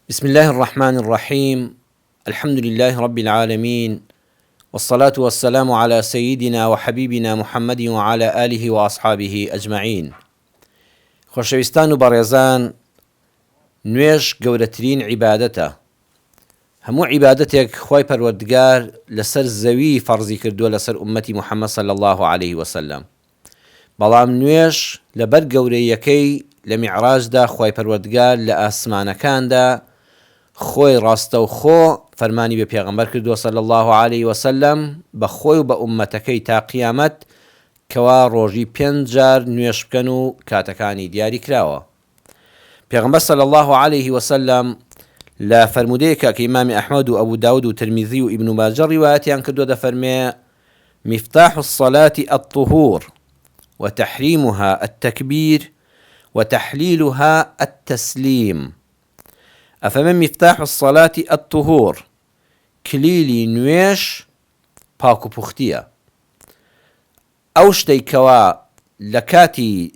بسم اللە الرحمن الرحیم الحمد للە رب العالمین والصلاة والسلام علی سیدنا وحبیبنا محمد وعلی آله وأصحابه اجمعین خۆشەویستان و بەڕێزان نوێژ گەورەترین عیبادەتە هەموو عیبادەتێک خوای پەروەردگار لەسەر زەوی فەڕزی کردووە لەسەر ئوممەتی محمد صلی اللە علیه وسلم بەڵام نوێژ لەبەر گەورەییەکەی لە میعراجدا خوای پەروەردگار لە ئاسمانەکاندا خۆی ڕاستەوخۆ فەرمانی بە پێغەمبەر کردووە صلی اللە علیه وسلم بە خۆی و بە ئوممەتەکەی تا قیامەت کەوا ڕۆژی پێنج جار نوێژ بکەن و کاتەکانی دیاری کراوە. پێغەمبەر صلی اللە علیه وسلم لە فەرموودەیەکا کە ئیمامی ئەحمەد و ئەبو داود و ترمیزی و ئیبن ماجە ڕیوایەتیان کردووە دەفەرمێ، مفتاح الصلاة الطهور وتحریمها التکبیر وتحلیلها التسلیم ئەفەرمێ مفتاح الصلاة الطهور کلیلی نوێژ پاک و پوختیە ئەو شتەی کەوا لە کاتی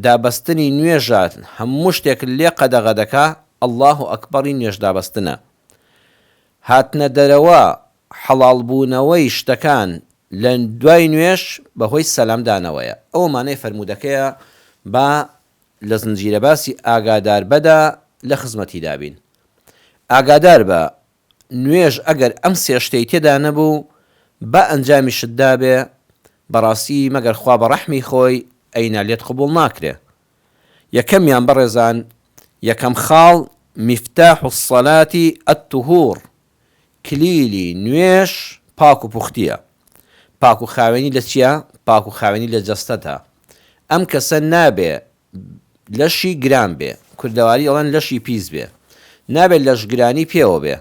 دابەستنی نوێژە هەموو شتێکت لێ قەدەغە دەکا اللە اکبری نوێژ دابەستنە هاتنە دەرەوە حەڵاڵ بوونەوەی شتەکان لە دوای نوێژ بە هۆی سەلام دانەوەیە ئەوە مانای فەرموودەکەیە با لە زنجیرە باسی ئاگاداربەدا لە خزمەتیدا بین ئاگاداربە نوێژ ئەگەر ئەم سێ شتەی تێدا نەبوو با ئەنجامیشت دابێ بەڕاستی مەگەر خوا بە ڕەحمی خۆی ئەینا لێت قبوڵ ناکرێ یەکەمیان بەڕێزان یەکەم خاڵ مفتاح الصلاة الطهور کلیلی نوێژ پاک و پوختیە پاک و خاوێنی لە چیا پاک و خاوێنی لە جەستەتە ئەم کەسە نابێ لەشی گران بێ، کوردەواری ئەڵێن لەشی پیس بێ، نابێ لەشگرانی پێوە بێ،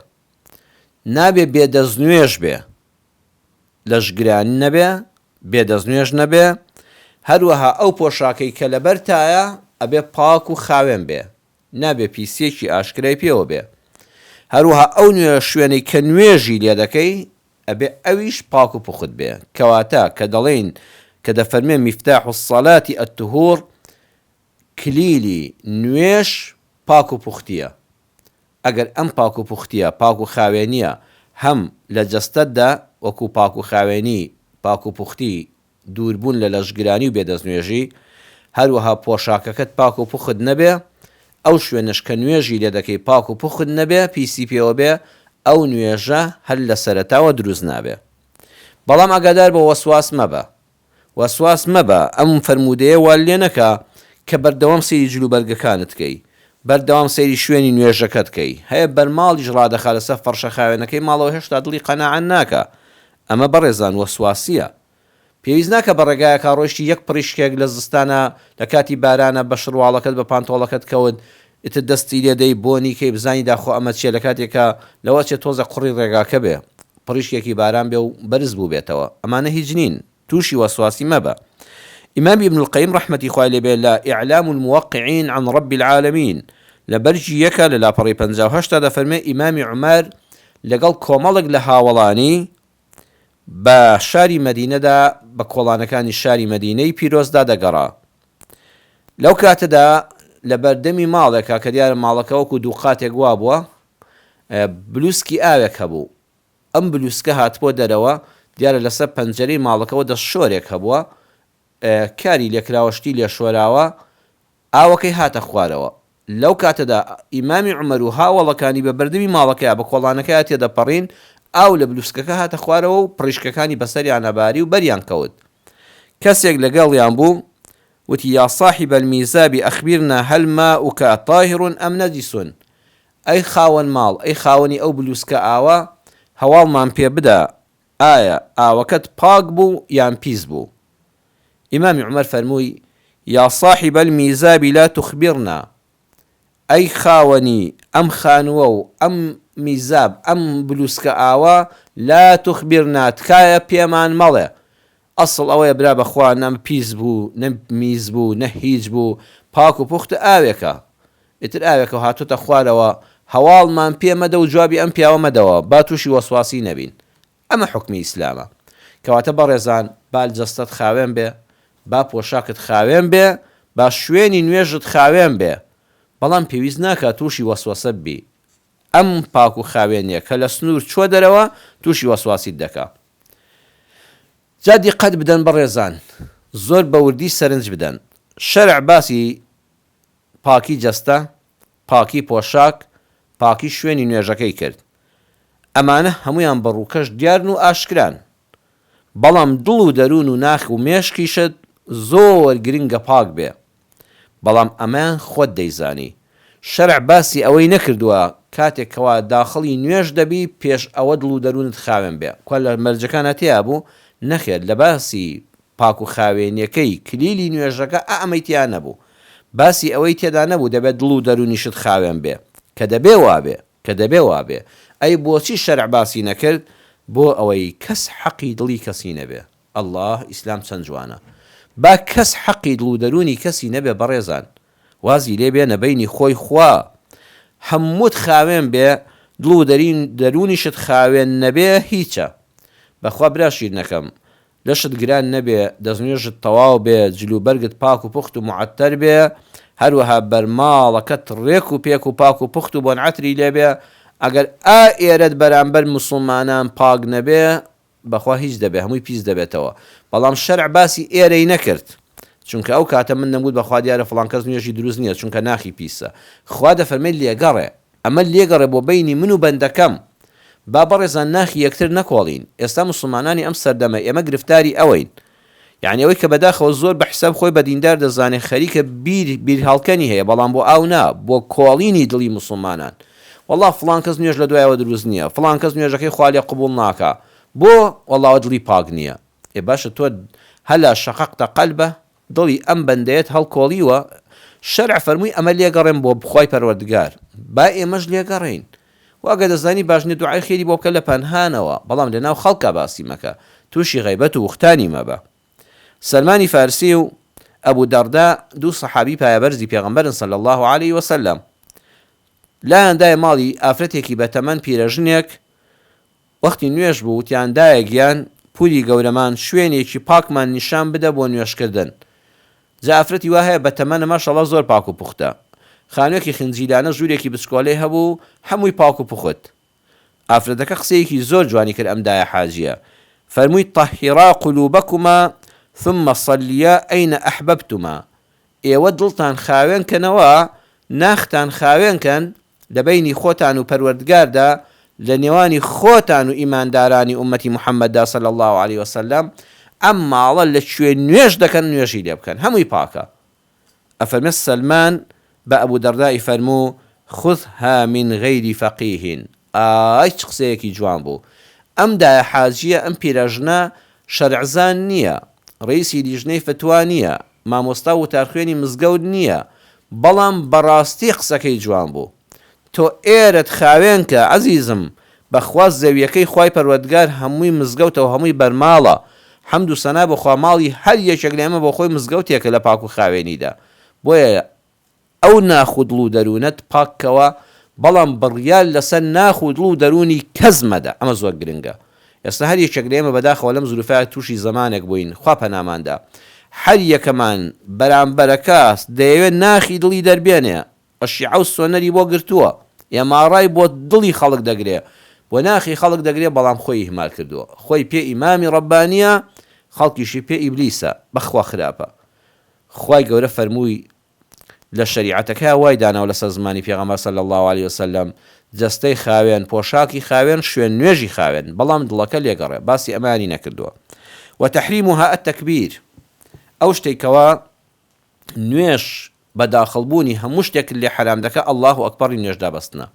نابێ بێ دەستنوێژ بێ، لەشگرانی نەبێ، بێ دەستنوێژ نەبێ، هەروەها ئەو پۆشاکەی کە لەبەرتایە ئەبێ پاک و خاوێن بێ، نابێ پیسیەکی ئاشکرای پێوە بێ، هەروەها ئەو نوێ شوێنەی کە نوێژی لێ دەکەی ئەبێ ئەویش پاک و پوخت بێ، کەواتە کە دەڵێین کە دەفەرموێ مفتاح الصلاة الطهور کلیلی نوێژ پاک و پوختیە، ئەگەر ئەم پاک و پوختیە، پاک و خاوێنیە هەم لە جەستەتدا وەکو پاک و خاوێنی، پاک و پوختی، دووربوون لە لەشگرانی و بێدەستنوێژی، هەروەها پۆشاکەکەت پاک و پوخت نەبێ، ئەو شوێنەش کە نوێژی لێ دەکەی پاک و پوخت نەبێ، پیسی پێوە بێ، ئەو نوێژە هەر لە سەرەتاوە دروست نابێ. بەڵام ئاگاداربە وەسواس مەبە. وەسواس مەبە، ئەم فەرموودەیە وات لێ نەکا کە بەردەوام سەیری جلوبەرگەکانت کەی، بەردەوام سەیری شوێنی نوێژەکەت کەی. هەیە بەرماڵیش ڕادەخا لەسەر فەڕشە خاوێنەکەی ماڵەوە هێشتا دڵی قەناعەت ناکا. ئەمە بەڕێزان وەسواسیە. پێویست ناکا بە ڕێگایەکا ڕۆیشتی یەک پڕیشکێک لە زستانا لە کاتی بارانا بە شڕواڵەکەت بە پانتۆڵەکەت کەوت ئیتر دەستی لێ دەی بۆنی کەی بزانی داخۆ ئەمە چیە لە کاتێکا لەوە ئەچێ تۆزێک قوڕی ڕێگاکە بێ پڕیشکێکی باران بێ و بەرز بووبێتەوە ئەمانە هیچ نین تووشی وەسواسی مەبە ئیمام ابن القیم ڕەحمەتی خوای لێ بێ لە اعلام الموقعین عن رب العالمین لە بەرگی یەکە لە لاپەڕەی 58 تا دەفەرمێ ئیمامی عومەر لەگەڵ کۆمەڵێک لە هاوەڵانی بە شاری مەدینەدا بە کۆڵانەکانی شاری مەدینەی پیرۆزدا دەگەڕا. لەو کاتەدا لە بەردەمی ماڵێکا کە دیارە ماڵەکە وەکو دووقاتێک وابووە بلوسکی ئاوێک هەبوو. ئەم بلوسکە هاتبووە دەرەوە، دیارە لەسەر پەنجەرەی ماڵەکەوە دەستشۆرێک هەبووە، کاری لێکراوە شتی لێشۆراوە، ئاوەکەی هاتە خوارەوە. لەو کاتەدا ئیمامی عومەر و هاوەڵەکانی بە بەردەمی ماڵەکەیا بە کۆڵانەکەیا تێدەپەڕین، ئاو لە بلوسکەکە هاتە خوارەوە و پڕیشکەکانی بەسەریانا باری و بەریان کەوت. کەسێک لەگەڵیان بوو، وتی، یا صاحب المیزاب اخبرنا هل ماؤک طاهر ام نجس؟ ئەی خاوەن ماڵ، ئەی خاوەنی ئەو بلوسکە ئاوە، هەواڵمان پێ بدە، ئایا ئاوەکەت پاک بوو یان پیس بوو؟ ئیمامی عومەر فەرمووی، یا صاحب المیزاب لا تخبرنا، ئەی خاوەنی ئەم خانووە و ئەم میزاب، ئەم بلوسکە ئاوە، لا تخبرنا، تکایە پێمان مەڵێ. ئەسڵ ئەوەیە برا بەخوا نە پیس بوو نە میز بوو نە هیچ بوو، پاک و پوختە ئاوێکە. ئیتر ئاوێکە و هاتۆتە خوارەوە، هەواڵمان پێ مەدە و جوابی ئەم پیاوە مەدەوە، با تووشی وەسواسی نەبین. ئەمە حوکمی ئیسلامە. کەواتە بەڕێزان با جەستەت خاوێن بێ، با پۆشاکت خاوێن بێ، با شوێنی نوێژت خاوێن بێ، بەڵام پێویست ناکا تووشی وەسوەسە ببی. ئەم پاک و خاوێنیە کە لە سنوور چوە دەرەوە توشی وەسواسیت دەکا. جا دیقەت بدەن بەڕێزان زۆر بە وردی سەرنج بدەن شەرع باسی پاکی جەستە، پاکی پۆشاک، پاکی شوێنی نوێژەکەی کرد. ئەمانە هەموویان بە ڕووکەش دیارن و ئاشکران. بەڵام دڵ و دەروون و ناخ و مێشکیشت زۆر گرنگە پاک بێ. بەڵام ئەمەیان خۆت دەیزانی. شەرع باسی ئەوەی نەکردووە کاتێک کەوا داخڵی نوێژ دەبی پێش ئەوە دڵ و دەروونت خاوێن بێ. کوا لە مەرجەکانا تیا بوو؟ نەخێر لە باسی پاک و خاوێنیەکەی کلیلی نوێژەکە ئا ئەمەی تیا نەبوو. باسی ئەوەی تێدا نەبوو دەبێ دڵ و دەروونیشت خاوێن بێ. کە دەبێ وابێ. کە دەبێ وابێ. ئەی بۆچی شەرع باسی نەکرد؟ بۆ ئەوەی کەس حەقی دڵی کەسی نەبێ. اللە ئیسلام چەند جوانە. با کەس حەقی دڵ و دەروونی کەسی نەبێ بەڕێزان. وازی لێ بێنە بەینی خۆی خوا. هەمووت خاوێن بێ دڵ و دەروونیشت خاوێن نەبێ هیچە. بەخوا برا شیرنەکەم لەشت گران نەبێ، دەستنوێژت تەواو بێ، جلوبەرگت پاک و پوخت و موعەتەر بێ، هەروەها بەرماڵەکەت ڕێک و پێک و پاک و پوخت و بۆن عەتری لێ بێ، ئەگەر ئا ئێرەت بەرامبەر موسڵمانان پاک نەبێ، بەخوا هیچ دەبێ، هەمووی پیس دەبێتەوە. بەڵام شەرع باسی ئێرەی نەکرد، چونکە ئەو کاتە من دەمگوت بەخوا دیارە فڵان کەس نوێژی دروست نییە، چونکە ناخی پیسە. خوا دەفەرمێ لێگەڕێ. ئەمە لێگەڕێ بۆ بەینی من و بەندەکەم. با بەڕێزان ناخی یەکتر نەکۆڵین. ئێستا موسڵمانانی ئەم سەردەمە ئێمە گرفتاری ئەوەین. یەعنی ئەوەی کە بەداخەوە زۆر بە حیساب خۆی بە دیندار دەزانێ خەریکە بیر بیرهەڵکەنی هەیە بەڵام بۆ ئاو نا بۆ کۆڵینی دڵی موسڵمانان. وەڵا فڵان کەس نوێژ لە دوایەوە دروست نییە. فڵان کەس نوێژەکەی خوا لێ قبوڵ ناکا. بۆ؟ وەڵا ئەوە دڵی پاک نییە. ئێ باشە تۆ هلا شققت قلبه دڵی ئەم بەندەیەت هەڵکۆڵیوە، شەرع فەرمووی ئەمە لێگەڕێن بۆ خوای پەروەردگار، با ئێمەش لێگەڕێین. وە ئەگەر دەزانی باش نیە دوعای خێری بۆ بکە لە پەنهانەوە، بەڵام لەناو خەڵکا باسی مەکە، تووشی غەیبەت و بوختانی مەبە. سەلمانی فارسی و ئەبو دەڕدا دوو سەحابی پایەبەرزی پێغەمبەرن صلی اللە علیە وسلم. لایان دایە ماڵی ئافرەتێکی بەتەمەن پیرەژنێک، وەختی نوێژ بوو وتیان دایە گیان پوری گەورەمان شوێنێکی پاکمان نیشان بدە بۆ نوێژ کردن جا ئافرەتی وا هەیە بەتەمەنە ماشەڵا زۆر پاک و پوختە خانوێکی خنجیلانە ژوورێکی بچکۆلەی هەبوو هەمووی پاک و پوخت ئافرەتەکە قسەیەکی زۆر جوانی کرد ئەم دایە حاجیە فەرمووی طهرا قلوبکما ثم صلیا این احببتما ئێوە دڵتان خاوێن کەنەوە ناختان خاوێن کەن لە بەینی خۆتان و پەروەردگاردا، لە نێوانی خۆتان و ئیماندارانی ئوممەتی محمددا صلی اللە علیە وسلم، ئەم ماڵە لە کوێ نوێژ دەکەن نوێژی لێ بکەن هەمووی پاکە. ئەفەرمێ سەلمان بە ئەبو دەردائی فەرموو، خذها من غیر فقیه، ئای چ قسەیەکی جوان بوو، ئەم دایە حاجیە ئەم پیرەژنە شەرعزان نییە، ڕەئیسی لیژنەی فتوا نییە، مامۆستا وتارخوێنی مزگەوت نییە بەڵام بەڕاستی قسەکەی جوان بوو تۆ ئێرەت خاوێن کە عەزیزم بەخوا زەویەکەی خوای پەروەردگار هەمووی مزگەوتەو هەمووی بەرماڵە حەمد و سەنا بۆ خوا ماڵی هەر یەکێک لە ئێمە بۆ خۆی مزگەوتێکە لە پاک و خاوێنیدا بۆیە ئەو ناخ و دڵ و دەروونەت پاک کەوە، بەڵام بڕیار لەسەر ناخ و دڵ و دەروونی کەس مەدە، ئەمە زۆر گرنگە. ئێستا هەر یەکێک لە ئێمە بەداخەوە لەم زروفە تووشی زەمانێک بووین، خوا پەنامان دا، هەر یەکەمان بەرامبەرەکە دەیەوێت ناخی دڵی دەربێنێ، ئەشیعە و سۆنەری بۆ گرتووە، MRI بۆ دڵی خەڵک دەگرێ، بۆ ناخی خەڵک دەگرێ، بەڵام خۆی ئیهمال کردووە، خۆی پێ ئیمامی ڕەبانییە، خەڵکیشی پێ ئیبلیسە، بەخوا خراپە. خوای گەورە فەرمووی لە شەریعەتەکەیا وای داناوە لەسەر زمانی پێغەمبەر صلی اللە علیە وسلم جەستەی خاوێن پۆشاکی خاوێن شوێن نوێژی خاوێن بەڵام دڵەکە لێگەڕێ باسی ئەمانی نەکردووە وتحریمها التکبیر ئەو شتێک کەوا نوێژ بە داخڵ بوونی هەموو شتێکت لێ حەرام دەکا اللە اکبری نوێژ دابەستنە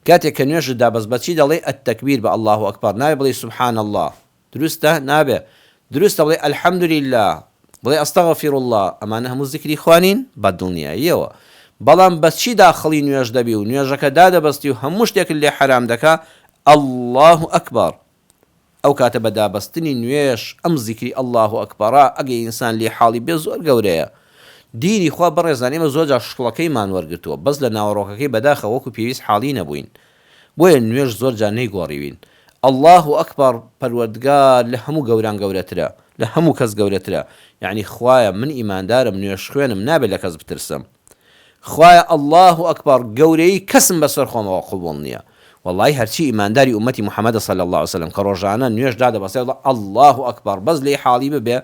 کاتێک کە نوێژت دابەست بەچی دەڵێی التکبیر بە اللە اکبر نابێ بڵێی سبحان اللە دروستە؟ نابێ. دروستە بڵێی الحمدللە، بڵێی استغفر اللە، ئەمانە هەموو زیکری خوا نین؟ بە دڵنیاییەوە. بەڵام بە چی داخڵی نوێژ دەبی و نوێژەکە دادەبەستی و هەموو شتێکت لێ حەرام دەکا؟ اللە اکبر. ئەو کاتە بە دابەستنی نوێژ ئەم زیکری اللە اکبرە ئەگەر ئینسان لێی حاڵی بێ زۆر گەورەیە. دینی خوا بەڕێزان ئێمە زۆر جار شکڵەکەیمان وەرگرتووە بەس لە ناوەڕۆکەکەی بەداخەوە وەکو پێویست حاڵی نەبووین. بۆیە نوێژ زۆر جار نەیگۆڕیوین. اللە اکبر پەروەردگار لە هەموو گەوران گەورەترە لە هەموو کەس گەورەترە یەعنی خوایە من ئیماندارم نوێژخوێنم نابێت لە کەس بترسم. خوایە اللە اکبر گەورەیی کەسم بەسەر خۆمەوە قبوڵ نیە وەڵایی هەرچی ئیمانداری ئومەتی محمدە صلی اللە علیە وسلم کە ڕۆژانە نوێژ دادەبەستێ دەڵێ اللە اکبر بەس لێی حاڵی ببێ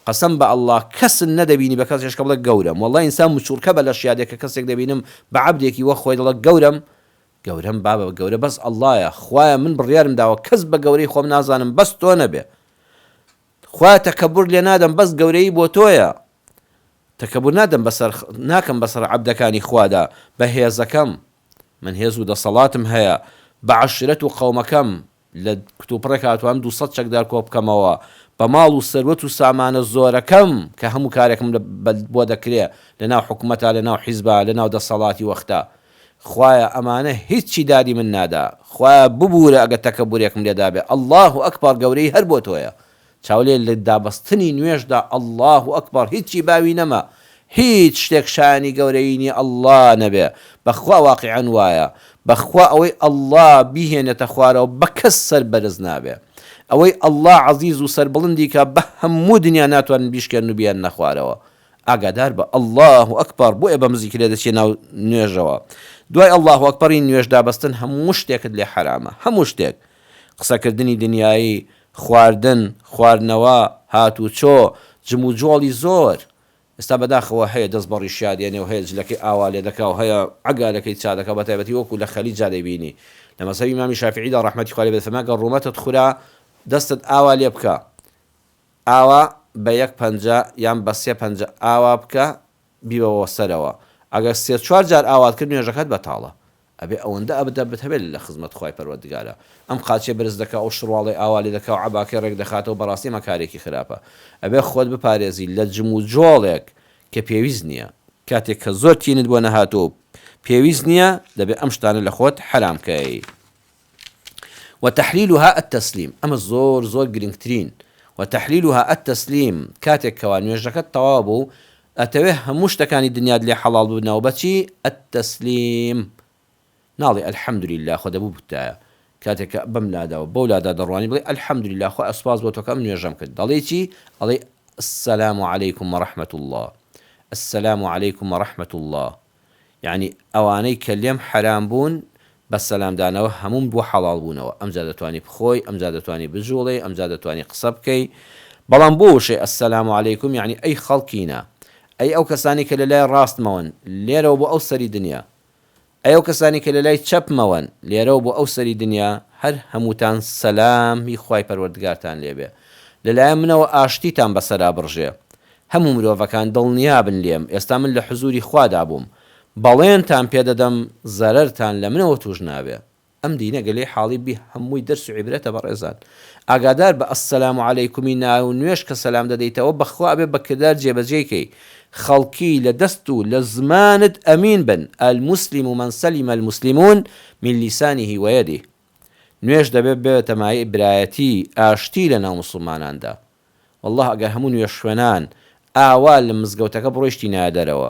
قەسەم بە اللە کەسن نەدەبینی بە کەسێش کە بڵێ گەورەم وەڵڵا ئینسان مچوڕکە بە لەشیا دێ کە کەسێک دەبینم بە عەبدێکی وەک خۆی دەڵێ گەورەم گەورەم بابە گەورە بەس اللەیە خوایە من بڕیارم داوە کەس بە گەورەی خۆم نازانم بەس تۆ نەبێ خوایە تەکەبور لێ نادەم بەس گەورەیی بۆ تۆیە تەکەبور نادەم بەسەر ناکەم بەسەر عەبدەکانی خوادا بە هێزەکەم من هێز و دەسەڵاتم هەیە بە عەشرەت و قەومەکەم لە کتوپڕێک هاتوام 200 چەکدار کۆ بکەمەوە بە ماڵ و سەروەت و سامانە زۆرەکەم کە هەموو کارێکم بۆ دەکرێ لە ناو حکومەتا لە ناو حیزبا لە ناو دەسەڵاتی وەختا خوایە ئەمانە هیچی دادی من نادا خوایە ببورە ئەگەر تەکەبورێکم لێدابێ اللە اکبر گەورەی هەر بۆ تۆیە چاولێ لە دابەستنی نوێژدا اللە اکبر هیچی باوی نەما هیچ شتێک شایانی گەورەیی نیە اللە نەبێ بەخوا واقیعەن وایە بەخوا ئەوەی اللە بیهێنێتە خوارەوە بەکەس سەر بەرز نابێ ئەوەی اللە عەزیز و سەربڵندی کا بە هەموو دنیا ناتوانن بیشکێنن و بیهێننە خوارەوە ئاگادار بە اللە اکبر بۆیە بەم زیکرە دەچیە ناو نوێژەوە دوای اللە اکبری نوێژ دابەستن هەموو شتێکت لێ حەرامە هەموو شتێک قسەکردنی دنیایی خواردن خواردنەوە هاتوچۆ جموجۆڵی زۆر ئێستا بەداخەوە هەیە دەست بە ڕیشیا دێنێ و هەیە جلەکەی ئاوا لێ دەکا و هەیە عەگالەکەی چا دەکا بەتایبەتی وەکو لە خەلیجا دەیبینی لە مەزهەبی ئیمامی شافعیدا ڕەحمەتی خوا لێ بێت فەرمووی گەر ڕوومەتت خورا دەستت ئاوا لێ بکە ئاوا بە یەک پەنجە یان بە سێ پەنجە ئاوا بکە بیبەوە سەرەوە ئەگەر سێ چوار جار ئاوات کرد نوێژەکەت بەتاڵە ئەبێ ئەوەندە ئەدەبت هەبێت لە خزمەت خوای پەروەردگارا ئەم قاچەی بەرز دەکا ئەو شڕواڵەی ئاوا لێ دەکا و عەباکەی ڕێک دەخاتەوە بەڕاستی ئەمە کارێکی خراپە ئەبێ خۆت بپارێزی لە جموجۆڵێک کە پێویست نییە کاتێک کە زۆر تینت بۆ نەهاتووە و پێویست نییە دەبێ ئەم شتانە لە خۆت حەرام کەی. وتحلیلها التسلیم، ئەمە زۆر زۆر گرنگترین، وتحلیلها التسلیم، کاتێک کەوا نوێژەکەت تەواو بوو ئەتەوێ هەموو شتەکانی دنیات لێ حەڵاڵ ببنەوە بە چی؟ التسلیم، ناڵێی الحمدللە خۆ دەبوو بوتایە کاتێک کە بەم لادا و بەو لادا دەڕوانی بڵێی الحمدللە خوایە سوپاس بۆ تۆ کە ئەم نوێژەم کرد دەڵێی چی؟ ئەڵێی السلام علیکم ورحمە اللە السلام علیکم ورحمە اللە یەعنی ئەوانەی کە لێم حەرام بوون بە سەلام دانەوە هەمووم بۆ حەڵاڵ بوونەوە ئەمجا دەتوانی بخۆی ئەمجا دەتوانی بجوڵێی ئەمجا دەتوانی قسە بکەی بەڵام بۆ وشەی السلام علیکم یەعنی ئەی خەڵکینە ئەی ئەو کەسانەی کە لە لای ڕاستمەوەن لێرەوە بۆ ئەو سەری دنیا ئەی ئەو کەسانەی کە لە لای چەپمەوەن لێرەوە بۆ ئەو سەری دنیا هەر هەمووتان سەلام ی خوای پەروەردگارتان لێ بێ لە لایەن منەوە ئاشتیتان بەسەرا بڕژێ هەموو مرۆڤەکان دڵنیابن لێم ئێستا من لە حزوری خوادا بووم بەڵێنتان پێ دەدەم زەرەرتان لە منەوە توش نابێ ئەم دینە گەلێ حاڵی بی هەمووی دەرس و عیبرەتە بەڕێزان ئاگادار بە السلام علیکمی ناو نوێژ کە سەلام دەدەیتەوە بەخوا ئەبێ بە کردار جێبەجێی کەی خەڵکی لە دەست و لە زمانت ئەمین بن المسلم من سلم المسلمون من لسانه ویده نوێژ دەبێ ببێتە مایەی برایەتی ئاشتی لە ناو موسڵماناندا واللە ئەگەر هەموو نوێژخوێنان ئاوا لە مزگەوتەکە بڕۆیشتینایە دەرەوە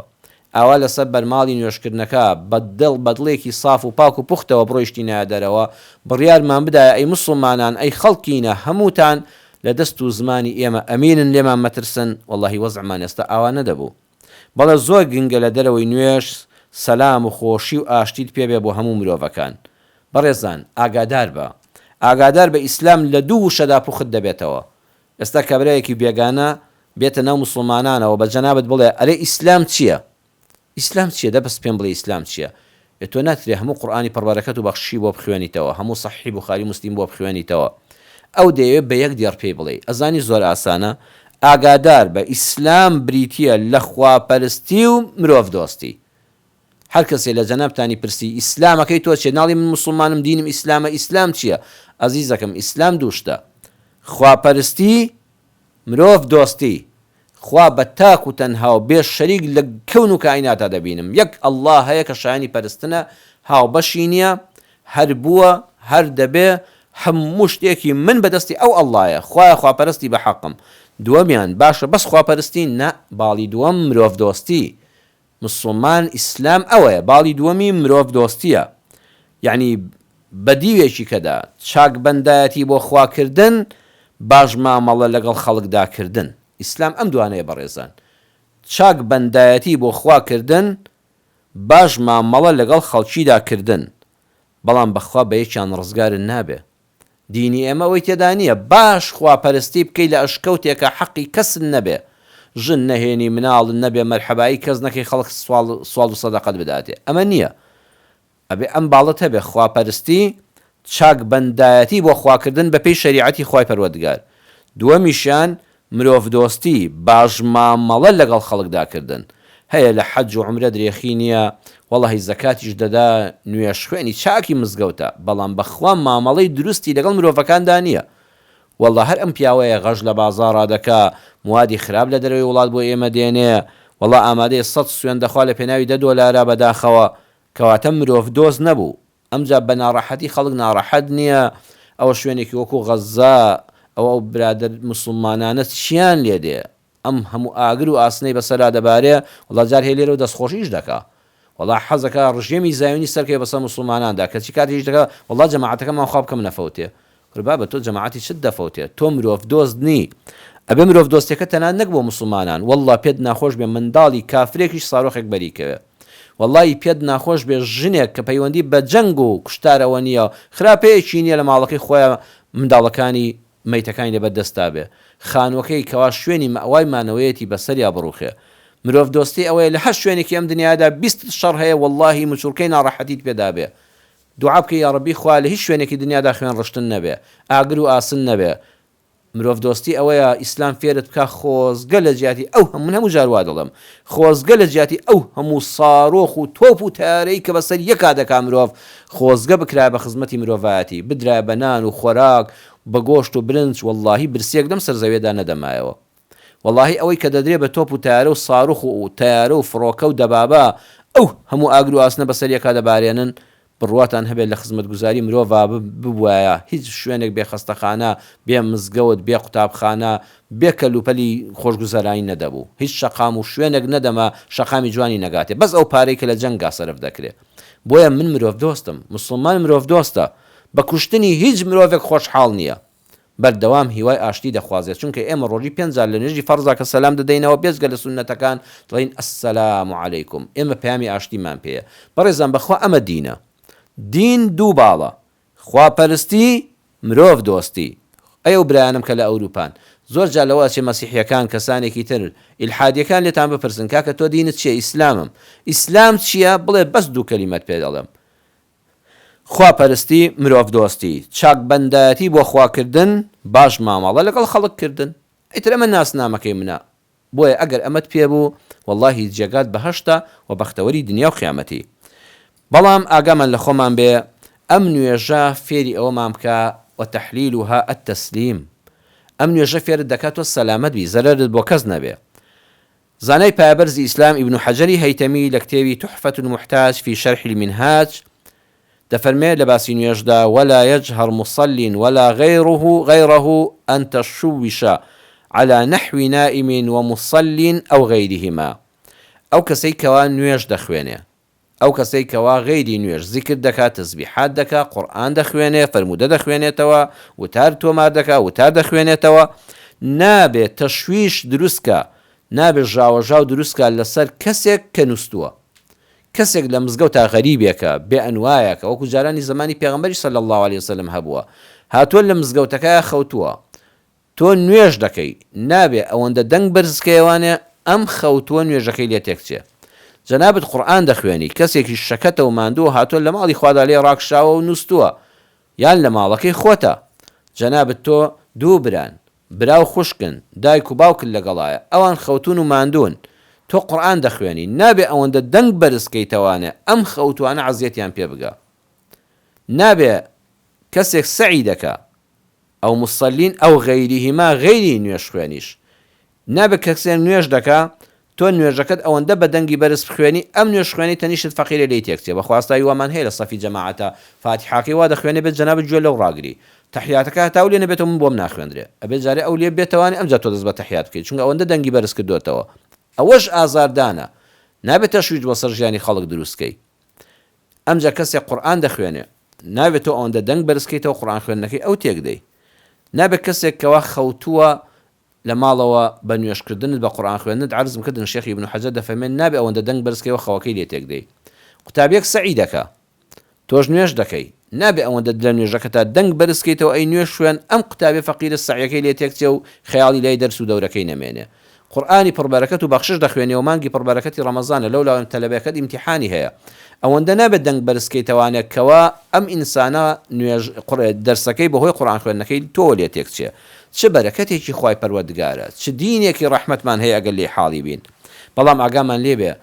ئاوا لەسەر بەرماڵی نوێژکردنەکە بە دڵ بە دڵێکی ساف و پاک و پوختەوە بڕۆیشتینایە دەرەوە بڕیارمان بدایە ئەی موسڵمانان ئەی خەڵکینە هەمووتان لە دەست و زمانی ئێمە ئەمینن لێمان مەترسن واللەهی وەزعمان ئێستا ئاوا نەدەبوو بەڵێ زۆر گرنگە لە دەرەوەی نوێژ سەلام و خۆشی و ئاشتیت پێ بێ بۆ هەموو مرۆڤەکان. بەڕێزان ئاگادار بە. ئاگادار بە ئیسلام لە دوو وشەدا پوخت دەبێتەوە. ئێستا کابرایەکی بێگانە بێتە ناو موسڵمانانەوە بە جەنابت بڵێ ئەرێ ئیسلام چیە؟ ئیسلام چیە؟ دە بەس پێم بڵێ ئیسلام چیە؟ ئێ تۆ ناترێ هەموو قورئانی پڕبەرەکەت و بەخششی بۆ بخوێنیتەوە، هەموو سەحیحی بوخاری و موسلیم بۆ بخوێنیتەوە. ئەو دەیەوێ بە یەک دێڕ پێی بڵێی. ئەزانی زۆر ئاسانە؟ ئاگادار بە ئیسلام بریتییە لە خواپەرستی و مرۆڤدۆستی. هەر کەسێ لە جەنابتانی پرسی ئیسلامەکەی تۆ چیە؟ ناڵی من موسڵمانم دینم ئیسلامە، ئیسلام چیە؟ ئەزیزەکەم ئیسلام دوو شتە، خواپەرستی، مرۆڤ دۆستی خوا بە تاک و تەنها و بێ شەریک لە کەون و کائیناتا دەبینم یەک اللە هەیە کە شایەنی پەرستنە هاوبەشی نیە هەر بووە هەر دەبێ هەموو شتێکی من بە دەستی ئەو اللە یە خوایە خواپەرستی بە حەقم دووەمیان باشە بەس خواپەرستی نا باڵی دووەم مرۆڤ دۆستی مسوڵمان ئیسلام ئەوەیە باڵی دووەمی مرۆڤ دۆستیە یەعنی بە دیوێکی کەدا چاک بەندایەتی بۆ خوا کردن باش مامەڵە لەگەڵ خەڵکدا کردن ئیسلام ئەم دوانەیە بەڕێزان چاک بەندایەتی بۆ خوا کردن. باش مامەڵە لەگەڵ خەڵکیدا کردن، بەڵام بەخوا بە یەکیان ڕزگارت نابێ. دینی ئێمە ئەوەی تێدا نییە باش خواپەرستی بکەی لە ئەشکەوتێکا حەقی کەست نەبێ، ژن نەهێنی، مناڵت نەبێ، مەرحەبایی کەس نەکەی خەڵک سواڵ سواڵ و سەدەقەت بداتێ. ئەمە نییە. ئەبێ ئەم باڵت هەبێ، خواپەرستی، چاک بەندایەتی بۆ خوا کردن بە پێی شەریعەتی خوای پەروەردگار. دووەمیشیان مرۆڤدۆستی، باش مامەڵە لەگەڵ خەڵکدا کردن. هەیە لە حەج و عومرە درێخی نییە، وەڵاهی زەکاتیش دەدا، نوێژخوێنی چاکی مزگەوتە، بەڵام بەخوا مامەڵەی دروستی لەگەڵ مرۆڤەکاندا نییە. وەڵا هەر ئەم پیاوەیە غەش لە بازاڕا دەکا، موادی خراپ لە دەرەوەی وڵات بۆ ئێمە دێنێ، وەڵا ئامادەیە سەت سوێند دەخوا لە پێناوی دە دۆلارا بەداخەوە. کەواتە مرۆڤدۆست نەبوو. ئەمجا بە ناڕەحەتی خەڵک ناڕەحەت نیە، ئەوە شوێنێکی وەکو غەززە، ئەوە ئەو برادەر موسڵمانانە چیان لێ دێ، ئەم هەموو ئاگر و ئاسنەی بەسەرا دەبارێ، وەڵا جار هەیە لێرەوە دەستخۆشیش دەکا، وەڵا حەزەکا ڕژێمی زایۆنی سەرکەوێ بەسەر موسڵماناندا، کەچی کاتێکیش دەکا وەڵا جەماعەتەکەمان خوا بکەم نەفەوتێ، کورە بابە تۆ جەماعەتی چت دەفەوتێ، تۆ مرۆڤ دۆست نی، ئەبێ مرۆڤ دۆستیەکە تەنانەت نەک بۆ موسڵمانان، وەڵا پێت ناخۆش بێ منداڵی کافرێکیش سارۆخێک بەری کەوێ، وەڵایی پێت ناخۆش بێ ژنێک کە پەیوەندی بە جەنگ و کوشتارەوە نیە خراپەیەکی نیە لە ماڵەکەی خۆیا منداڵەکانی مەیتەکانی لەبەر دەستا بێ خانوەکەی کەوا شوێنی مەئوای مانەوەیەتی بەسەریا بڕوخێ مرۆڤ دۆستی ئەوەیە لە هەر شوێنێکی ئەم دنیایەدا بیستت شەڕ هەیە وەڵاهی مچوڵکەی ناڕەحەتیت پێدا بێ دوعا بکەی یاڕەبی خوا لە هیچ شوێنێکی دنیادا خوێن ڕشتن نەبێ ئاگر و ئاسن نەبێ مرۆڤ دۆستی ئەوەیە ئیسلام فێرت بکا خۆزگە لە جیاتی ئەو هەموو من هەموو جار وا دەڵێم خۆزگە لە جیاتی ئەو هەموو سارۆخ و تۆپ و تەیارەی کە بەسەر یەکا دەکا مرۆڤ خۆزگە بکرایە بە خزمەتی مرۆڤایەتی بدرایە بە نان و خۆراک بە گۆشت و برنج وەڵاهی برسیەک لەم سەر زەویەدا نەدەمایەوە وەڵاهی ئەوەی کە دەدرێ بە تۆپ و تەیارە و ساروخ و تەیارە و فڕۆکە و دەبابە ئەو هەموو ئاگر و ئاسنە بەسەر یەکا دەبارێنن بڕواتان هەبێت لە خزمەتگوزاری مرۆڤا ببوایە هیچ شوێنێک بێ خەستەخانە، بێ مزگەوت، بێ قوتابخانە، بێ کەلوپەلی خۆشگوزەرانی نەدەبوو. هیچ شەقام و شوێنێک نەدەما شەقامی جوانی نەگاتێ بەس ئەو پارەی کە لە جەنگا سەرف دەکرێ. بۆیە من مرۆڤدۆستم. موسڵمان مرۆڤدۆستە. بە کوشتنی هیچ مرۆڤێک خۆشحاڵ نییە. بەردەوام هیوای ئاشتی دەخوازێت، چونکە ئێمە ڕۆژی پێنج جار لە نوێژی فەرزا کە سەلام دەدەینەوە بێجگە لە سوننەتەکان دەڵێین السلام علیکم، ئێمە پەیامی ئاشتیمان پێیە. بەڕێزان بەخوا ئەمە دینە. دین دوو باڵە، خواپەرستی، مرۆڤ دۆستی. ئەی ئەو برایانەم کە لە ئەوروپان، زۆر جار لەوە ئەچێ مەسیحیەکان، کەسانێکی تر، ئیلحادیەکان لێتان بپرسن کاکە تۆ دینت چیە؟ ئیسلامم. ئیسلام چیە؟ بڵێ بەس دوو کەلیمەت پێ دەڵێم. خوا پەرستی، مرۆڤ دۆستی، چاک بەندایەتی بۆ خوا کردن، باش مامەڵە لەگەڵ خەڵک کردن. ئیتر ئەمە ناسنامەکەی منە. بۆیە ئەگەر ئەمەت پێ بوو، وەڵڵاهی جێگات بەهەشتە و بەختەوەری دنیا و قیامەتی. بەڵام ئاگامان لە خۆمان بێ، ئەم نوێژە فێری ئەوەمان بکا، وتحلیلها التسلیم، ئەم نوێژە فێرت دەکا تۆ سەلامەت بی، زەرەرت بۆ کەس نەبێ. زانای پایەبەرزی ئیسلام ئیبن حەجەری هەیتەمی لە کتێبی، تحفە المحتاج فی شرح المنهاج، دەفەرمێ لە باسی نوێژدا، ولا یجهر مصل ولا غیره غیره ان تشوش علی نحو نائم ومصل او غیرهما، ئەو کەسەی کەوا نوێژ دەخوێنێ، ئەو کەسەی کەوا غەیری نوێژ زیکر دەکا، تەزبیحات دەکا، قورئان دەخوێنێ، فەرموودە دەخوێنێتەوە، وتار تۆمار دەکا، وتار دەخوێنێتەوە، نابێ تەشویش دروست کا، نابێ ژاوەژاو دروست کا لەسەر کەسێک کە نوستووە. کەسێک لە مزگەوتا غەریبێکە، بێ ئەنوایەکە، وەکو جارانی زەمانی پێغەمبەریش صلی اللە علیە وسلم هەبووە، هاتووە لە مزگەوتەکەیا خەوتووە، تۆ نوێژ دەکەی نابێ ئەوەندە دەنگ بەرز کەیەوانێ ئەم خەوتووە نوێژەکەی لێ تێک چێ جەنابت قورئان دەخوێنی کەسێکیش شەکەتە و ماندووە هاتووە لە ماڵی خوادا لێ ڕاکشاوە و نوستووە یان لە ماڵەکەی خۆتە جەنابت تۆ دوو بران برا و خوشکن دایک و باوکت لەگەڵایە ئەوان خەوتوون و ماندوون تۆ قورئان دەخوێنی نابێ ئەوەندە دەنگ بەرز کەیتەوانێ ئەم خەوتوانە عەزیەتیان پێ بگا نابێ کەسێک سەعی دەکا او مصلین او غیرهما غەیری نوێژخوێنیش نابێت کەسێ نوێژ دەکا تۆ نوێژەکەت ئەوەندە بە دەنگی بەرز بخوێنی ئەم نوێژخوێنەی تەنیشتت فەقیرە لێی تێکچێ بەخواستایی وامان هەیە لە سەفی جەماعەتا فاتیحاکەی وا دەخوێنێ بێت جەنابت گوێ لەو ڕاگری تەحیاتەکە هەتا ئەو لێ نەبێتەوە من بۆم ناخوێندرێ ئەبێ جارێ ئەو لێ بێتەوانێ ئەمجا تۆ دەست بە تەحیات بکەی چونکە ئەوەندە دەنگی بەرز کردۆتەوە ئەوەش ئازاردانە نابێت تەشویش بۆ سەر ژیانی خەڵک دروست کەی ئەمجا کەسێک قورئان دەخوێنێ نابێت تۆ ئەوەندە دەنگ بەرز کەیتەوە قورئان خوێندنەکەی ئەو تێک دەی نابێت کەسێک کەوا خەوتووە لە ماڵەوە بە نوێژ کردنت بە قورئان خوێندنت عەرزم کردن شێخ ابن حجر دەفەرمێ نابێ ئەوەندە دەنگ بەرز کەیەوە خەوەکەی لێ تێک دەی. قوتابیەک سەعی دەکا تۆش نوێژ دەکەی نابێ ئەوەندە لە نوێژەکەتا دەنگ بەرز کەیتەوە ئەی نوێژ خوێن ئەم قوتابیە فەقیرە سەعیەکەی لێ تێکچێ و خەیاڵی لای دەرس و دەورەکەی نەمێنێ قورئانی پڕ بەرەکەت و بەخشش دەخوێنێ و مانگی پڕ بەرەکەتی ڕەمەزانە لەولاوە تەلەبەکەت ئیمتیحانی هەیە ئەوەندە نابێت دەنگ بەرز کەیتەوانێ کەوا ئەم ئینسانە نوێژ دەرسەکەی بەهۆی قورئان خوێندنەکەی تۆوە لێ تێکچێ چ بەرەکەتێکی خوای پەروەردگارە چ دینێکی ڕەحمەتمان هەیە ئەگەر لێی حاڵی بین بەڵام ئاگامان لێ بێ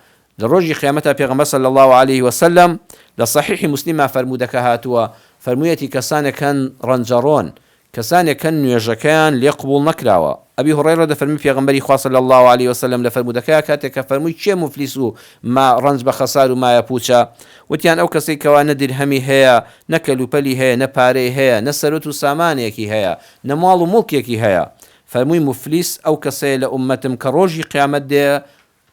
لە ڕۆژی قیامەتا پێغەمبەر صلی اللە علیه وسلم لە صحیحی موسلیما فەرموودەکە هاتووە فەرموویەتی کەسانێک هەن ڕەنجەڕۆن کەسانێک هەن نوێژەکەیان لێ قبوڵ نەکراوە ئەبی هوڕەیڕە دەفەرمی پێغەمبەری خوا صلی اللە علیه وسلم لە فەرموودەکەیا کاتێک کە فەرمووی کێ موفلیس و ما ڕەنج بە خەسار و مایە پووچە وتیان ئەو کەسەی کەوا نە درهەمی هەیە نە کەلوپەلی هەیە نە پارەی هەیە نە سەروەت و سامانێکی هەیە نە ماڵ و موڵکێکی هەیە فەرمووی موفلیس ئەو کەسەیە لە ئوممەتم کە ڕۆژی قیامەت دێ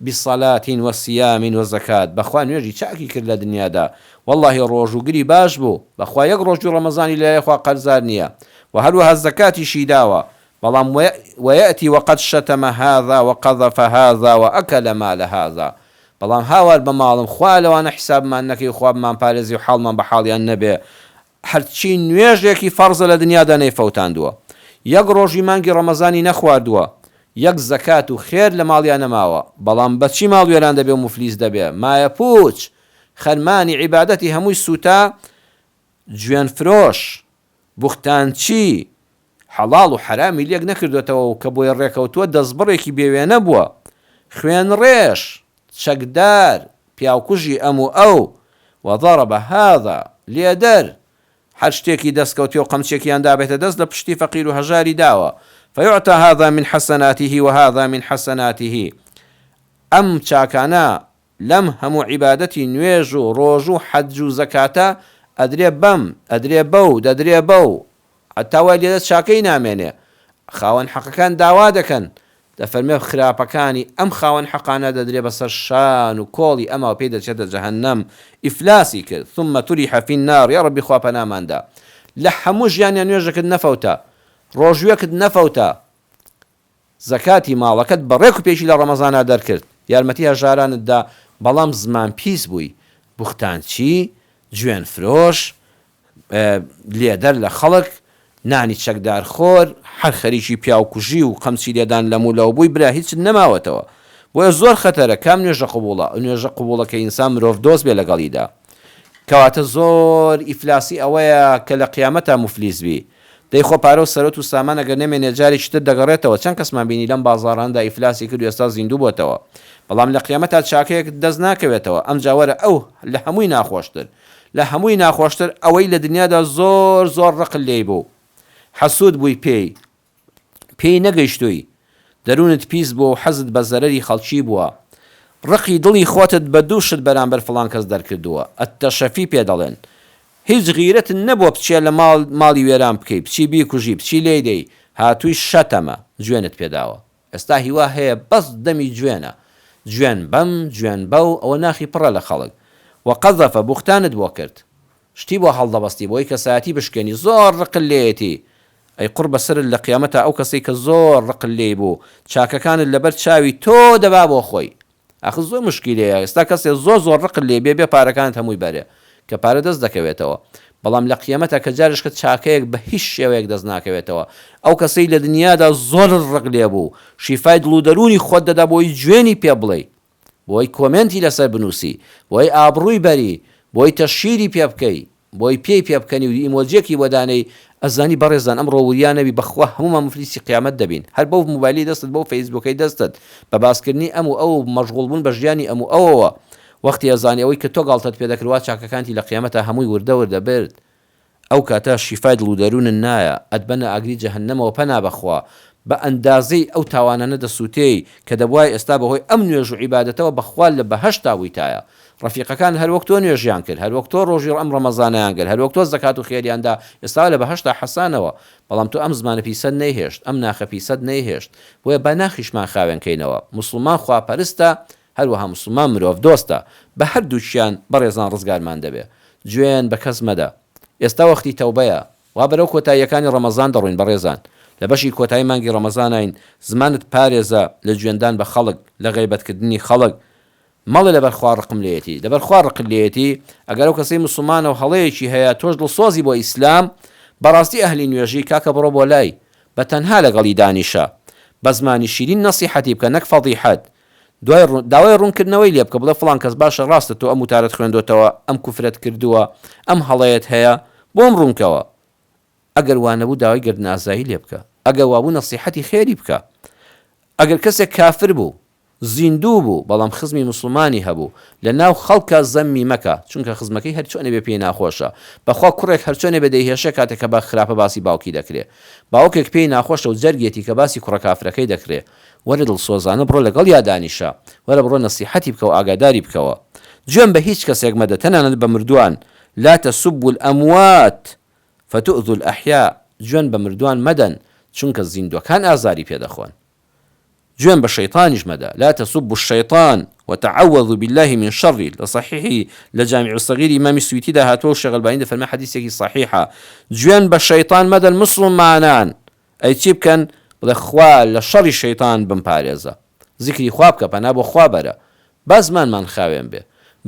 بصلاة و صیام و زکات بەخوا نوێژی چاکی کرد لە دنیادا وەڵاهی ڕۆژووگری باش بوو بەخوا یەک ڕۆژووی ڕەمەزانی لەلای خوا قەرزار نیە وە هەروەها زەکاتیشی داوە بەڵام ویأتی وقد شتم هذا وقذف هذا وأکل مال هذا بەڵام هاوار بە ماڵم خوایە لەوانە حیسابمان نەکەی و خوا بمانپارێزی و حاڵمان بە حاڵیان نەبێ هەرچی نوێژێکی فەرزە لە دنیادا نەیفەوتاندووە، یەک ڕۆژی مانگی ڕەمەزانی نەخواردووە، یەک زەکات و خێر لە ماڵیا نەماوە، بەڵام بە چی ماڵ وێران دەبێ و موفلیس دەبێ؟ مایەپووچ! خەرمانی عیبادەتی هەمووی سووتا، جوێن فرۆش، بوختانچی، حەڵاڵ و حەرامی لێک نەکردۆتەوە و کە بۆی ڕێکەوتووە دەستبڕێکی بێ وێنە بووە، خوێنڕێژ، چەکدار، پیاوکوژی ئەم و ئەو، وضرب هذا، لێدەر، هەر شتێکی دەستکەوتێ و قەمچێکیان دابێتە دەست لە پشتی فەقیر و هەژاری داوە، فیعطی هذا من حسناته وهذا من حسناته، ئەم چاکانە لەم هەموو عیبادەتی نوێژ و ڕۆژو و حەج و زەکاتە ئەدرێ بەم، ئەدرێ بەو، دەدرێ بەو، هەتا وای لێدێت چاکەی نامێنێ، خاوەن حەقەکان داوا دەکەن، دەفەرمێ خراپەکانی ئەم خاوەن حەقانە دەدرێ بەسەر شان و کۆڵی ئەما و پێی دەچێتە جەهەنەم، ئیفلاسی کرد، ثم طرح فی النار، یاڕەبی خوا پەنامان دا. لە هەموو ژیانیا نوێژەکت نەفەوتا، ڕۆژوویەکت نەفەوتا، زەکاتی ماڵەکەت بە ڕێک و پێکی لە ڕەمەزانا دەرکرد، یارمەتی هەژارانت دا، بەڵام زمان پیس بووی، بوختانچی، جوێن فرۆش، لێدەر لە خەڵک، نانی چەکدار خۆر، هەر خەریکی پیاوکوژی و قەمچی لێدان لەم و لەو بووی برا هیچت نەماوەتەوە. بۆیە زۆر خەتەرە، کام نوێژە قبوڵە؟ ئەو نوێژە قبوڵە کە ئینسان مرۆڤ دۆست بێ لەگەڵیدا. کەواتە زۆر ئیفلاسی ئەوەیە کە لە قیامەتا موفلیس بی. دەی خۆ پارە و سەروەت و سامان ئەگەر نەمێنێ جارێکی تر دەگەڕێتەوە، چەند کەسمان بینی لەم بازاڕانەدا ئیفلاسی کرد و ئێستا زیندوو بۆتەوە. بەڵام لە قیامەتا چاکەیەکت دەست ناکەوێتەوە. ئەمجا وەرە ئەو لە هەمووی ناخۆشتر. لە هەمووی ناخۆشتر ئەوەی لە دنیادا زۆر زۆر ڕقت لێی بوو. حەسوود بووی پێی. پێی نەگەیشتووی. دەروونت پیس بووە و حەزت بە زەرەری خەڵکی بووە. ڕقی دڵی خۆتت بە دوو شت بەرامبەر فڵان کەس دەرکردووە. التشفی پێ دەڵێن. هیچ غیرەتت نەبووە بچیە لە ماڵ ماڵی وێران بکەی، بچی بیکوژی، بچی لێی دەی، هاتووی شەتەمە، جوێنت پێ داوە. ئێستا هیوا هەیە بەس دەمی جوێنە. جوێن بەم، جوێن بەو، ئەوە ناخی پڕە لە خەڵک. وقذف، بوختانت بۆ کرد. شتی بۆ هەڵدەبەستی بۆی کەسایەتی بشکێنی زۆر ڕقت لێیەتی ئەی قوڕ بەسەرت لە قیامەتا ئەو کەسەی کە زۆر ڕقت لێی بوو چاکەکانت لەبەر چاوی تۆ دەبا بۆ خۆی ئاخر زۆر موشکیلەیە ئێستا کەسێ زۆر زۆر ڕقت لێ بێ بێ پارەکانت هەمووی بەرێ کە پارە دەست دەکەوێتەوە بەڵام لە قیامەتا کە جارێشکە چاکەیەک بە هیچ شێوەیەک دەست ناکەوێتەوە ئەو کەسەی لە دنیادا زۆرت ڕق لێ بوو شیفای دڵ و دەروونی خۆت دەدا بۆی جوێنی پێ بڵێی بۆی کۆمێنتی لەسەر بنوسی، بۆی ئابڕوی بەری، بۆی تەشهیری پێ بکەی، بۆی پێی پێ بکەنی و ئیمۆجیەکی بۆ دانێی، ئەزانی بەڕێزان ئەمڕۆ وریا نەبی بەخوا هەموومان موفلیسی قیامەت دەبین، هەر بەو موبایلەی دەستت بەو فەیسبوکەی دەستت، بە باسکردنی ئەم و ئەو و مەشغوڵ بوون بە ژیانی ئەم و ئەوەوە، وەختی ئەزانی ئەوەی کە تۆ گاڵتەت پێ دەکرد وا چاکەکانتی لە قیامەتا هەمووی وردە وردە برد، ئەو کاتە شیفای دڵ و دەروونت نایە، ئەتبەنە ئاگری جەهەنەمەوە پەنا بەخوا، بە ئەندازەی ئەو تاوانانە دەسووتێی کە دەبوایە ئێستا بەهۆی ئەم نوێژ و عیبادەتەوە بەخوا لە بەهەشتا بوویتایە. ڕەفیقەکانت هەر وەک تۆ نوێژیان کرد، هەر وەک تۆ ڕۆژی ئەم ڕەمەزانەیان گرت، هەر وەک تۆ زەکات و خێریان دا، ئێستا لە بەهەشتا حەسانەوە، بەڵام تۆ ئەم زمانە پیسەت نەیهێشت، ئەم ناخە پیسەت نەیهێشت. بۆیە با ناخیشمان خاوێن کەینەوە. موسڵمان خواپەرستە، هەروەها موسڵمان مرۆڤ دۆستە بە هەردووکیان بەڕێزان ڕزگارمان دەبێ جوێن بە کەس مەدە ئێستا وەختی تەوبەیە وا بەرەو کۆتاییەکانی ڕەمەزان دەڕۆین بەڕێزان لە بەشی کۆتایی مانگی ڕەمەزاناین زمانت پارێزە لە جوێندان بە خەڵک لە غەیبەت کردنی خەڵک. مەڵێ لەبەر خوا ڕقم لێیەتی، لەبەر خوا ڕقت لێیەتی، ئەگەر ئەو کەسەی موسڵمانە و هەڵەیەکی هەیە تۆش دڵسۆزی بۆ ئیسلام، بەڕاستی ئەهلی نوێژی، کاکە بڕۆ بۆ لای، بە تەنها لەگەڵی دانیشە، بە زمانی شیرین نەسیحەتی بکە نەک فەزیحەت، دوای داوای ڕوونکردنەوەی لێ بکە بڵێ فڵان کەس باشە ڕاستە تۆ ئەم وتارەت خوێندۆتەوە، ئەم کوفرەت کردووە، ئەم هەڵەیەت هەیە، بۆم ڕوونکەوە. ئەگەر وانەبوو داوای گەردن ئازایی لێ بکە، ئەگەر وابوو نەسیحەتی خێری بکە. ئەگەر کەسێک کافر بوو، زیندوو بوو بەڵام خزمی موسڵمانی هەبوو لە ناو خەڵکا زەممی مەکە چونکە خزمەکەی هەرچۆنێ بێ پێی ناخۆشە بەخوا کوڕێک هەرچۆنێ بێ دەیهێشێ کاتێ کە بە خراپە باسی باوکی دەکرێ باوکێک پێی ناخۆشە و جەرگیەتی کە باسی کوڕە کافرەکەی دەکرێ وەرە دڵسۆزانە بڕۆ لەگەڵیا دانیشە وەرە بڕۆ نەسیحەتی بکە و ئاگاداری بکەوە جوێن بە هیچ کەسێک مەدە تەنانەت بە مردووان لا تسبوا الاموات فتؤذوا الاحیاء جوێن بە مردووان مەدەن چونکە زیندووەکان ئازاری پێ دەخۆن. جوێن بە شەیتانیش مەدە، لا تسبوا الشیطان وتعوذوا باللە من شره، لە صحیحی لە جامع الصغیر ئیمامی سویتیدا هاتووە و شێخ ئەلبانی دەفەرمێ حەدیسێکی صحیحە، جوێن بە شەیتان مەدەن موسڵمانان، ئەی چی بکەن؟ بڵێ خوا لە شەڕی شەیتان بمپارێزە، زیکری خوا بکە، پەنا بۆ خوا بەرە، با زمانمان خاوێن بێ،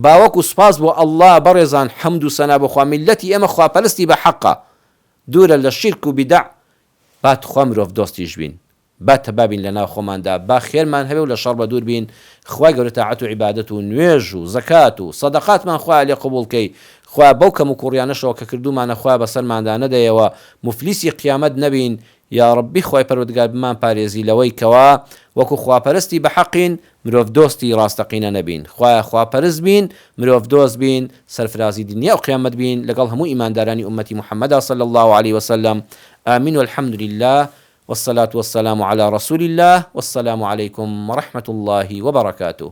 با وەکو سوپاس بۆ اللە بەڕێزان حەمد و سەنا بۆ خوا میللەتی ئێمە خواپەرستی بە حەقە، دوورە لە شیرک و بیدەع، با تخوا مرۆڤ دۆستیش بین. با تەبا بین لەناو خۆماندا با خێرمان هەبێ و لە شەڕ بەدوور بین خوای گەورە تاعەت و عیبادەت و نوێژ و زەکات و سەدەقاتمان خوایە لێ قبوڵ کەی خوایە بەو کەم و کوڕیانەشەوە کە کردوومانە خوایە بەسەرماندا نەدەیەوە موفلیسی قیامەت نەبین یاڕەبی خوای پەروەردگار بمان پارێزی لەوەی کەوا وەکو خواپەرستی بەحەقین مرۆڤ دۆستی ڕاستەقینە نەبین خوایە خواپەرست بین مرۆڤ دۆست بین سەرفرازی دنیا و قیامەت بین لەگەڵ هەموو ئیماندارانی ئوممەتی محمدا صلی اللە علیە وسلم آمین والحمد للە والصلاة والسلام علی رسول اللە والسلام علیکم ورحمة اللە وبرکاته.